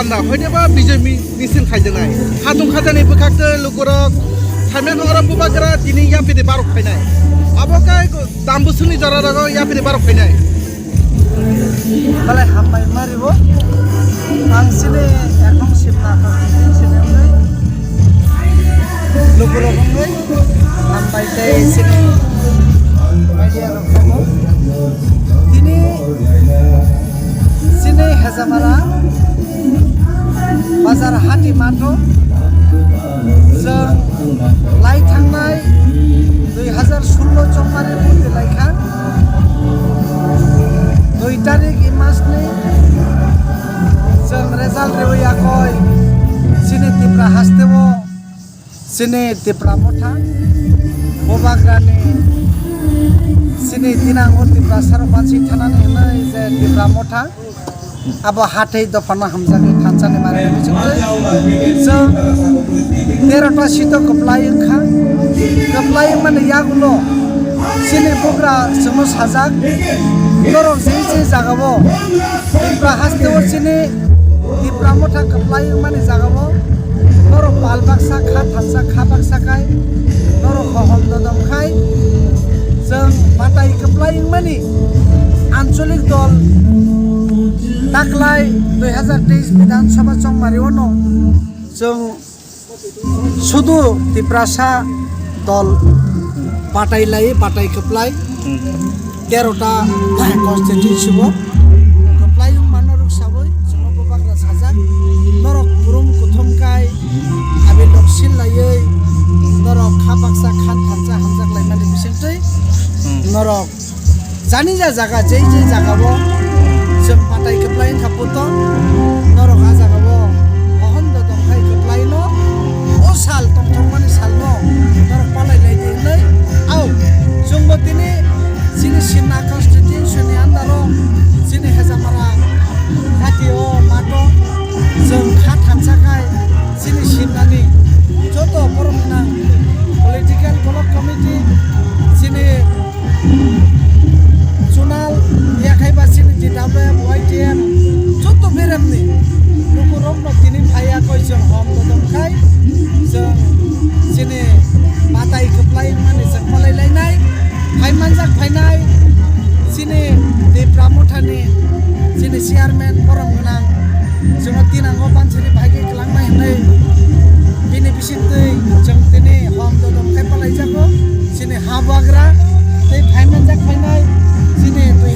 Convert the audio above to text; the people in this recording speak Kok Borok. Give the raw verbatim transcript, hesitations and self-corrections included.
Anda hoide ba bijoi mi-, misil khaijaknai. Khatung khajaknai bwkhak tei lukurok. Khaimya khe oro bubagra tini yapiri barok khainai. Abo khe dambusuni jora rogo yapiri barok khainai. Balai hambai maribo. Ang sini ekdom simna kha sini wngwi. Lukurok wngwi. Hambai tei sini media rok tongo. Tini sini Hejamara bazar hati mato. Chwng lai thangnai dui hazar sullo chongmari bwtwi lai kha. Dui tarik i masni chwng result riwi yakoi chini Tipra hasteo. Chini Tipra Motha, Bubagrani chini dinango Tiprasarok bansi thanani hwnwi je Tipra Motha, abo hathai dophano hamjagwi thansani mari bisingtwi chwng terota sito kwplai wngkha. Kwplai wngmani yagulo chini bugra chwngno sajak, norok je je jagao Tipra hasteo chini Tipra Motha kwplai wngmani jagao norok pal baksa kha thansa kha baksa khai norok hohom dodom khai chwng batai kwplai wngmani ancholik dol taklai dui hazar teis Bidhan Sabha chongmari ono chwng sudu Tiprasa dol batai lai batai kwplai terota constituency o kwplai wngma norok sawi chwngno bubagra sajak norok kurum kuthum kai abi lok sil laiwi norok kha baksa khan thansa hamjak laimani bisingtwi norok jani ja jaga jei jei jagao chwng batai kwplai wngkha puto norok a jagao hohom dodom khai kwplai no o sal tongthokmani salno norok palai lai di hwnwi au chwngbo tini chini Simna constituency ni under o chini Hejamara hati o mato chwng kha thansa khai chini Simnani joto borok gwnang political block committee chini Chunal, yakhai ba chini T W F, Y T F, joto beremni lukurokno tini phaiya koi chwng hom dodom khai, chwng chini batai kwplai wngmani chwng palai lainai, phai manjak phainai, chini Tipra Mothani, chini chairman borom gwnang, chwngno tinango bansiri bai khe kwlangnai hwnwi bini bisingtwi chwng tini hom dodom khai palaijago. Chini ha bagra tei phaimanjak phainai chini dui